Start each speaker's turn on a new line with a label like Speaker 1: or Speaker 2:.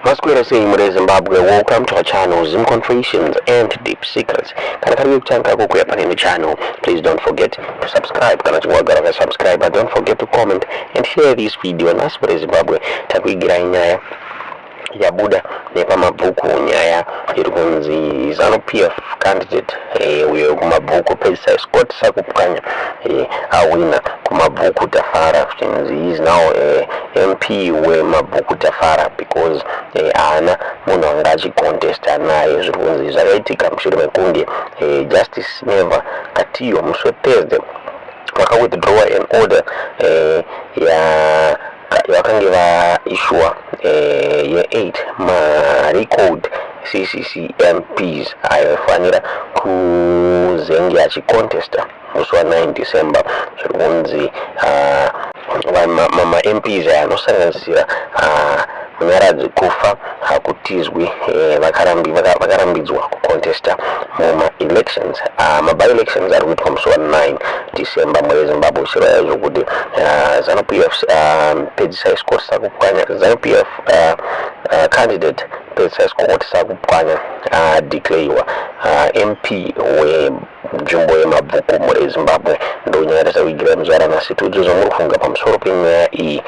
Speaker 1: Maswera sei muri Zimbabwe? Welcome to our channel, Zim Confessions and Deep Secrets. Kana kari kutanga kukuya pane channel, please don't forget to subscribe. Kana chingwagara ka subscribe, but don't forget to comment and share this video. Nhasi muri Zimbabwe takuigirai nyaya yabuda nepamabhuku, nyaya iri kunzi ZANU PF candidate uyo kuMabvuku, Pedzisai Scott Sakupwanya, awina kuMabvuku Tafara, chinzi he is now MP weMabvuku Tafara because haana munhu anga achicontesta naye. Zviri kunzi zvakaitika mushure mekunge Justice Never Katiyo musi weThursday vakawithdrawa an order ya vakange vaissuwa ye8 marecalled CCC MPs aifanira kuzenge achicontesta musi wa9 December. Zviri kunzi maMPs aya anosanganisira Munyaradzi Kufa Hakutizwi vakarambidzwa kucontesta mumaelections, maby-elections ari kuitwa musi wa9 December muri Zimbabwe. Zvireva zvokuti ZANU PF Pedzisai Scott Sakupwanya, ZANU PF candidate Pedzisai Scott Sakupwanya declarewa MP wenzvimbo yeMabvuku muri Zimbabwe. Ndonyaya yatakuigira muzuva ranhasi. Tiudze zvamuri kufunga pamusoro penyaya iyi.